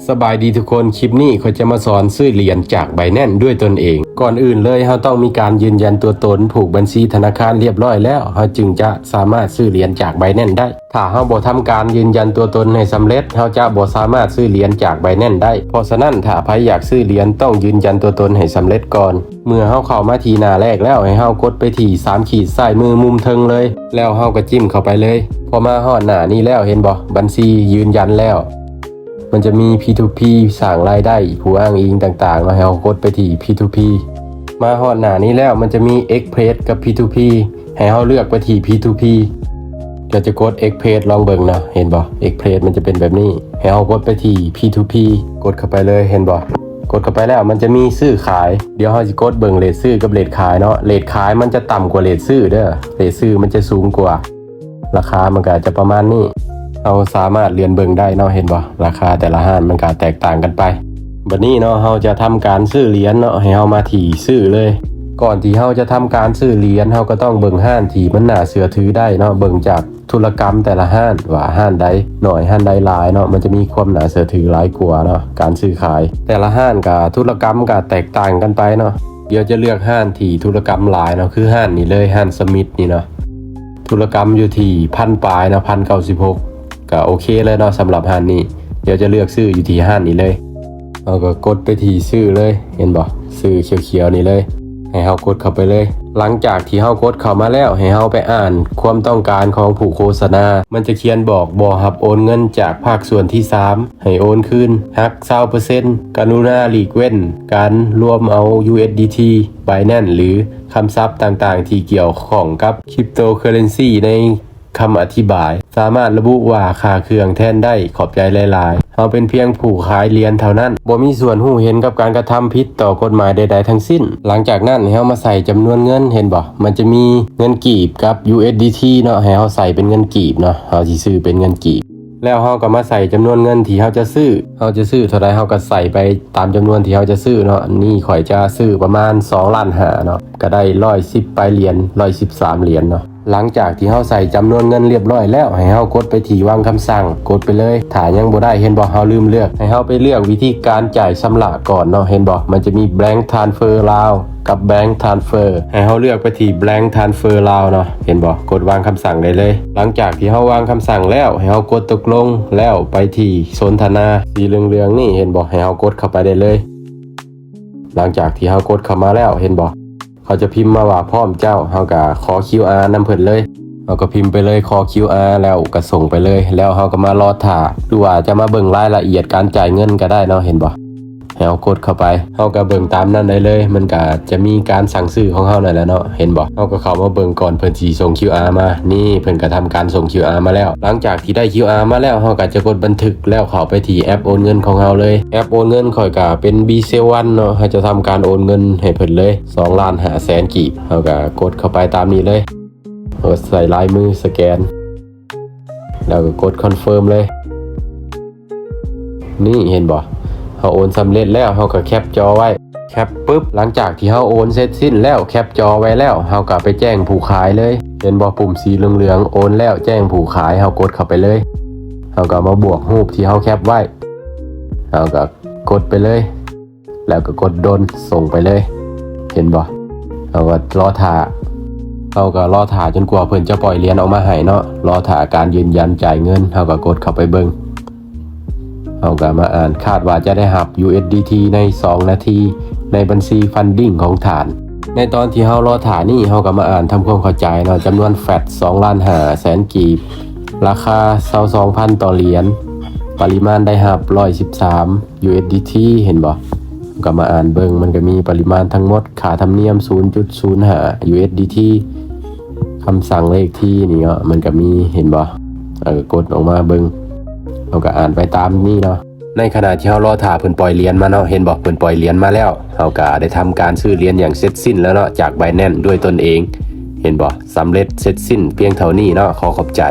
ສະບາຍດີທຸກຄົນ, ຄລິບນີ້ຂ້ອຍຈະມາສອນຊື້ຫຼຽນຈາກ Binance ດ້ວຍຕົນເອງ. ກ່ອນອື່ນເລີຍ ເຮົາຕ້ອງມີການຢືນຢັນຕົວຕົນ ຜູກບັນຊີທະນາຄານລຽບຮ້ອຍແລ້ວ ເຮົາຈຶ່ງຈະສາມາດຊື້ຫຼຽນຈາກ Binance ໄດ້. ຖ້າເຮົາບໍ່ທຳການຢືນຢັນຕົວຕົນໃຫ້ສຳເລັດ ເຮົາຈະບໍ່ສາມາດຊື້ຫຼຽນຈາກ Binance ໄດ້. ເພາະສະນັ້ນ ຖ້າໃຜຢາກຊື້ຫຼຽນ ຕ້ອງຢືນຢັນຕົວຕົນໃຫ້ສຳເລັດກ່ອນ. ເມື່ອເຮົາເຂົ້າມາທີ່ໜ້າແລກແລ້ວ ໃຫ້ເຮົາກົດໄປທີ່ສາມຂີດຊ້າຍມືມຸມເທິງເລີຍ ແລ້ວເຮົາກໍຈິ້ມເຂົ້າໄປເລີຍ. ພໍມາຮອດໜ້ານີ້ແລ້ວ ເຫັນບໍ່? ບັນຊີຢືນຢັນແລ້ວ. ມັນຈະມີ P two P ສ້າງລາຍໄດ້ ຜູ້ອ້າງອີງຕ່າງໆເນາະ ໃຫ້ເຮົາກົດໄປທີ່ P two P. ມາຮອດໜ້ານີ້ແລ້ວ ມັນຈະມີ Express ກັບ P two P ໃຫ້ເຮົາເລືອກໄປທີ່ P two P. ເຮົາຈະກົດ Express ລອງເບິ່ງເນາະ ເຫັນບໍ່? Express ມັນຈະເປັນແບບນີ້ ໃຫ້ເຮົາກົດໄປທີ່ P two P. ກົດເຂົ້າໄປເລີຍ ເຫັນບໍ່? ກົດເຂົ້າໄປແລ້ວ ມັນຈະມີຊື້ຂາຍ. ດຽວເຮົາຊິກົດເບິ່ງເຣດຊື້ກັບເຣດຂາຍເນາະ. ເຣດຂາຍມັນຈະຕ່ຳກວ່າເຣດຊື້ເດີ, ເຣດຊື້ມັນຈະສູງກວ່າ. ລາຄາມັນກໍຈະປະມານນີ້ ເຮົາສາມາດເລື່ອນເບິ່ງໄດ້ເນາະ ເຫັນບໍ່? ລາຄາແຕ່ລະຮ້ານມັນກໍແຕກຕ່າງກັນໄປ. ບັດນີ້ເນາະ ເຮົາຈະທຳການຊື້ຫຼຽນເນາະ ໃຫ້ເຮົາມາທີ່ຊື້ເລີຍ. ກ່ອນທີ່ເຮົາຈະທຳການຊື້ຫຼຽນ ເຮົາກໍຕ້ອງເບິ່ງຮ້ານທີ່ມັນໜ້າເຊື່ອຖືໄດ້ເນາະ, ເບິ່ງຈາກທຸລະກຳແຕ່ລະຮ້ານ ວ່າຮ້ານໃດໜ້ອຍ ຮ້ານໃດຫຼາຍເນາະ, ມັນຈະມີຄວາມໜ້າເຊື່ອຖືຫຼາຍກວ່າເນາະ. ການຊື້ຂາຍແຕ່ລະຮ້ານກໍທຸລະກຳກໍແຕກຕ່າງກັນໄປເນາະ. ດຽວຈະເລືອກຮ້ານທີ່ທຸລະກຳຫຼາຍເນາະ ຄືຮ້ານນີ້ເລີຍ ຮ້ານສະມິດນີ້ເນາະ. ທຸລະກຳຢູ່ທີ່ພັນປາຍເນາະ ພັນເກົ້າສິບຫົກ ກໍໂອເຄເລີຍເນາະ ສຳລັບຮ້ານນີ້. ດຽວຈະເລືອກຊື້ຢູ່ທີ່ຮ້ານນີ້ເລີຍ. ເຮົາກໍກົດໄປທີ່ຊື້ເລີຍ ເຫັນບໍ່? ຊື້ຂຽວໆນີ້ເລີຍ ໃຫ້ເຮົາກົດເຂົ້າໄປເລີຍ. ຫຼັງຈາກທີ່ເຮົາກົດເຂົ້າມາແລ້ວ ໃຫ້ເຮົາໄປອ່ານຄວາມຕ້ອງການຂອງຜູ້ໂຄສະນາ. ມັນຈະຂຽນບອກ ບໍ່ຮັບໂອນເງິນຈາກພາກສ່ວນທີສາມ ໃຫ້ໂອນຄືນ ຫັກຊາວເປີເຊັນ ກະລຸນາຫຼີກເວັ້ນການລວມເອົາ USDT Binance ຫຼື ຄຳສັບຕ່າງໆທີ່ກ່ຽວຂ້ອງກັບ Cryptocurrency ໃນຄຳອະທິບາຍ. ສາມາດລະບຸວ່າຄ່າເຄື່ອງແທນໄດ້. ຂອບໃຈຫຼາຍໆ. ເຮົາເປັນພຽງຜູ້ຂາຍຫຼຽນເທົ່ານັ້ນ, ບໍ່ມີສ່ວນຮູ້ເຫັນກັບການກະທຳຜິດຕໍ່ກົດໝາຍໃດໆທັງສິ້ນ. ຫຼັງຈາກນັ້ນ ໃຫ້ເຮົາມາໃສ່ຈຳນວນເງິນ, ເຫັນບໍ່? ມັນຈະມີເງິນກີບກັບ USDT ເນາະ, ໃຫ້ເຮົາໃສ່ເປັນເງິນກີບເນາະ, ເຮົາຊິຊື້ເປັນເງິນກີບ. ແລ້ວເຮົາກໍມາໃສ່ຈຳນວນເງິນທີ່ເຮົາຈະຊື້, ເຮົາຈະຊື້ເທົ່າໃດເຮົາກໍໃສ່ໄປຕາມຈຳນວນທີ່ເຮົາຈະຊື້ເນາະ. ອັນນີ້ຂ້ອຍຈະຊື້ປະມານສອງລ້ານຫ້າເນາະ, ກໍໄດ້ຮ້ອຍສິບປາຍຫຼຽນ, ຮ້ອຍສິບສາມຫຼຽນເນາະ. ຫຼັງຈາກທີ່ເຮົາໃສ່ຈຳນວນເງິນລຽບຮ້ອຍແລ້ວ, ໃຫ້ເຮົາກົດໄປທີ່ວາງຄຳສັ່ງ, ກົດໄປເລີຍ. ຖ້າຍັງບໍ່ໄດ້, ເຫັນບໍ່, ເຮົາລືມເລືອກ, ໃຫ້ເຮົາໄປເລືອກວິທີການຈ່າຍຊຳລະກ່ອນເນາະ, ເຫັນບໍ່, ມັນຈະມີ Bank Transfer ລາວ ກັບ Bank Transfer. ໃຫ້ເຮົາເລືອກໄປທີ່ Bank Transfer ລາວເນາະ, ເຫັນບໍ່, ກົດວາງຄຳສັ່ງໄດ້ເລີຍ. ຫຼັງຈາກທີ່ເຮົາວາງຄຳສັ່ງແລ້ວ, ໃຫ້ເຮົາກົດຕົກລົງ, ແລ້ວໄປທີ່ສົນທະນາ ສີເຫຼືອງໆນີ້, ເຫັນບໍ່, ໃຫ້ເຮົາກົດເຂົ້າໄປໄດ້ເລີຍ. ຫຼັງຈາກທີ່ເຮົາກົດເຂົ້າມາແລ້ວ, ເຫັນບໍ່, ເຂົາຈະພິມມາວ່າ ພ້ອມເຈົ້າ, ເຮົາກໍຂໍ QR ນຳເພິ່ນເລີຍ. ເຮົາກໍພິມໄປເລີຍ, ຂໍ QR ແລ້ວກໍສົ່ງໄປເລີຍ. ແລ້ວເຮົາກໍມາລໍຖ້າ ຫຼືວ່າຈະມາເບິ່ງລາຍລະອຽດການຈ່າຍເງິນກໍໄດ້ເນາະ, ເຫັນບໍ່? ໃຫ້ເຮົາກົດເຂົ້າໄປ, ເຮົາກໍເບິ່ງຕາມນັ້ນໄດ້ເລີຍ. ມັນກໍຈະມີການສັ່ງຊື້ຂອງເຮົານັ້ນແຫຼະເນາະ, ເຫັນບໍ່? ເຮົາກໍເຂົ້າມາເບິ່ງກ່ອນເພິ່ນຊິສົ່ງ QR ມາ. ນີ້ເພິ່ນກໍທຳການສົ່ງ QR ມາແລ້ວ. ຫຼັງຈາກທີ່ໄດ້ QR ມາແລ້ວ, ເຮົາກໍຈະກົດບັນທຶກ ແລ້ວເຂົ້າໄປທີ່ແອັບໂອນເງິນຂອງເຮົາເລີຍ. ແອັບໂອນເງິນຂ້ອຍກໍເປັນ BCell One ເນາະ, ເຮົາຈະທຳການໂອນເງິນໃຫ້ເພິ່ນເລີຍ ສອງລ້ານຫ້າແສນກີບ. ເຮົາກໍກົດເຂົ້າໄປຕາມນີ້ເລີຍ, ເຮົາກໍໃສ່ລາຍມືສະແກນ ແລ້ວກໍກົດ confirm ເລີຍ. ນີ້ເຫັນບໍ່? ເຮົາໂອນສຳເລັດແລ້ວ, ເຮົາກໍແຄັບຈໍໄວ້. ແຄັບປຶບ, ຫຼັງຈາກທີ່ເຮົາໂອນເສັດສິ້ນແລ້ວ, ແຄັບຈໍໄວ້ແລ້ວ, ເຮົາກໍໄປແຈ້ງຜູ້ຂາຍເລີຍ. ເຫັນບໍ່? ປຸ່ມສີເຫຼືອງໆ, ໂອນແລ້ວແຈ້ງຜູ້ຂາຍ, ເຮົາກົດເຂົ້າໄປເລີຍ. ເຮົາກໍມາບວກຮູບທີ່ເຮົາແຄັບໄວ້, ເຮົາກໍກົດໄປເລີຍ. ແລ້ວກໍກົດ Done ສົ່ງໄປເລີຍ. ເຫັນບໍ່? ເຮົາກໍລໍຖ້າ, ເຮົາກໍລໍຖ້າຈົນກວ່າເພິ່ນຈະປ່ອຍຫຼຽນອອກມາໃຫ້ເນາະ, ລໍຖ້າການຢືນຢັນຈ່າຍເງິນ. ເຮົາກໍກົດເຂົ້າໄປເບິ່ງ, ເຮົາກໍມາອ່ານ, ຄາດວ່າຈະໄດ້ຮັບ USDT ໃນສອງນາທີ ໃນບັນຊີ Funding ຂອງທ່ານ. ໃນຕອນທີ່ເຮົາລໍຖ້ານີ້, ເຮົາກໍມາອ່ານທຳຄວາມເຂົ້າໃຈເນາະ, ຈຳນວນ VAT ສອງລ້ານຫ້າແສນກີບ, ລາຄາຊາວສອງພັນຕໍ່ຫຼຽນ, ປະລິມານໄດ້ຮັບຮ້ອຍສິບສາມ USDT ເຫັນບໍ່? ກໍມາອ່ານເບິ່ງ, ມັນກໍມີປະລິມານທັງໝົດ, ຄ່າທຳນຽມ ສູນຈຸດສູນຫ້າ USDT, ຄຳສັ່ງເລກທີນີ້ເນາະ, ມັນກໍມີ, ເຫັນບໍ່? ເອົາ ກົດອອກມາເບິ່ງ, ເຮົາກໍອ່ານໄປຕາມນີ້ເນາະ. ໃນຂະນະທີ່ເຮົາລໍຖ້າເພິ່ນປ່ອຍຫຼຽນມາເນາະ, ເຫັນບໍ່? ເພິ່ນປ່ອຍຫຼຽນມາແລ້ວ, ເຮົາກໍໄດ້ທຳການຊື້ຫຼຽນຢ່າງເສັດສິ້ນແລ້ວເນາະ, ຈາກ Binance ດ້ວຍຕົນເອງ, ເຫັນບໍ່? ສຳເລັດເສັດສິ້ນພຽງເທົ່ານີ້ເນາະ, ຂໍຂອບໃຈ.